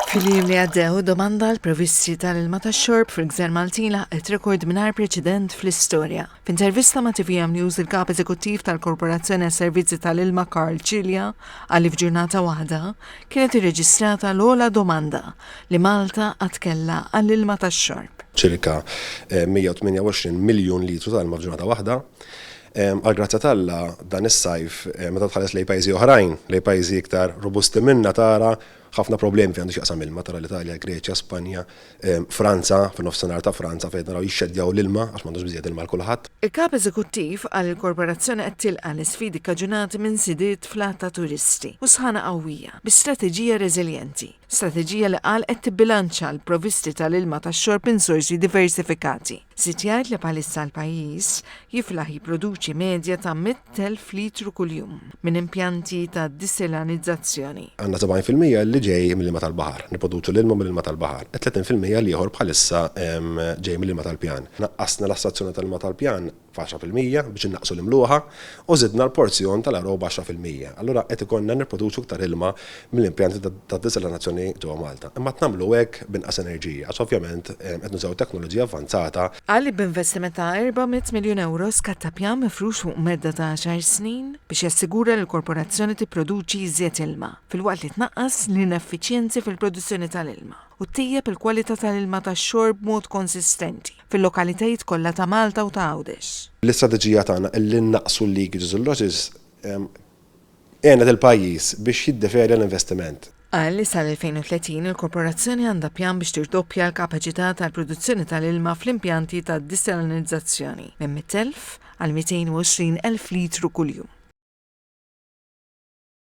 Fil-jiem li għaddew, domanda għal provvisti tal-ilma tax-xorb fil-Gżejjer Maltin laħqet rekord mingħajr preċedent fl-istorja. F'intervista ma' TVM News il-Kap Eżekuttiv tal-Korporazzjoni għas-Servizzi tal-Ilma Karl Cilia qal li f'ġurnata waħda kienet irreġistrata l-ogħla domanda li Malta qatt kellha għall-ilma tax-xorb. Ċirka 128 miljun litru ta' ilma f'ġurnata waħda. Għall-grazzja t'Alla dan is-sajf meta tħares lejn pajjiżi oħrajn, lejn pajjiżi iktar robusti minna tara ħafna problemi fejn għandu x'jaqsam ilma, tara l-Italja, l-Greċja, Spanja, Franza, fin-nofsinhar ta' Franza fejn naraw jixxeddjaw l-ilma għax m'għandhomx biżżejjed ilma għal kulħadd. Il-Kap Eżekuttiv qal li l-Korporazzjoni qed tilqa' l-isfidi kkaġunati minn żidiet fl-għadd ta' turisti u sħana qawwija bi strateġija reżiljenti, strateġija li qal qed tibbilanċa l-provvisti tal-ilma tax-xorb minn sorsi diversifikati. Żied jgħid li bħalissa l-pajjiż jiflaħ jipproduċi medja ta' 100,000 litru kuljum minn impjanti ta' diselanizzazzjoni. Għandna 70% li ġej mill-ilma tal-baħar, nipproduċu l-ilma mill-ilma tal-baħar. It-30 fil-mija l-ieħor bħalissa ġej mill-ilma tal-pjan. Naqqasna l-astrazzjoni tal-ilma tal-pjan f'10% biex innaqqsu l-imluħa u żidna l-porzjon tal-RO b'10%. Allura qed ikollna nipproduċu iktar ilma mill-impjanti ta' desalinazzjoni ġewwa Malta. Imma qed nagħmlu hekk b'inqas enerġija għax ovvjament qed nużaw teknoloġija avvanzata. Qal li b'investiment ta' 400 miljun ewro skatta pjan mifrux fuq medda ta' għaxar snin biex jassigura li l-korporazzjoni tipproduċi iżjed ilma, filwaqt li tnaqqas l-ineffiċjenzi fil-produzzjoni tal-ilma u ttejjeb il-kwalità tal-ilma tax-xorb b'mod konsistenti fil-lokalitajiet kollha ta' Malta u ta' Għawdex. L-istrateġija tagħna li nnaqqsu l-leakages u l-losses għenet il-pajjiż biex jiddeferja l-investiment. Qal li sal-2030 il-Korporazzjoni għandha pjan biex tirdoppja l-kapaċità tal-produzzjoni tal-ilma fl-impjanti ta' desalinizzazzjoni minn 100,000 għal 220,000 litru kuljum.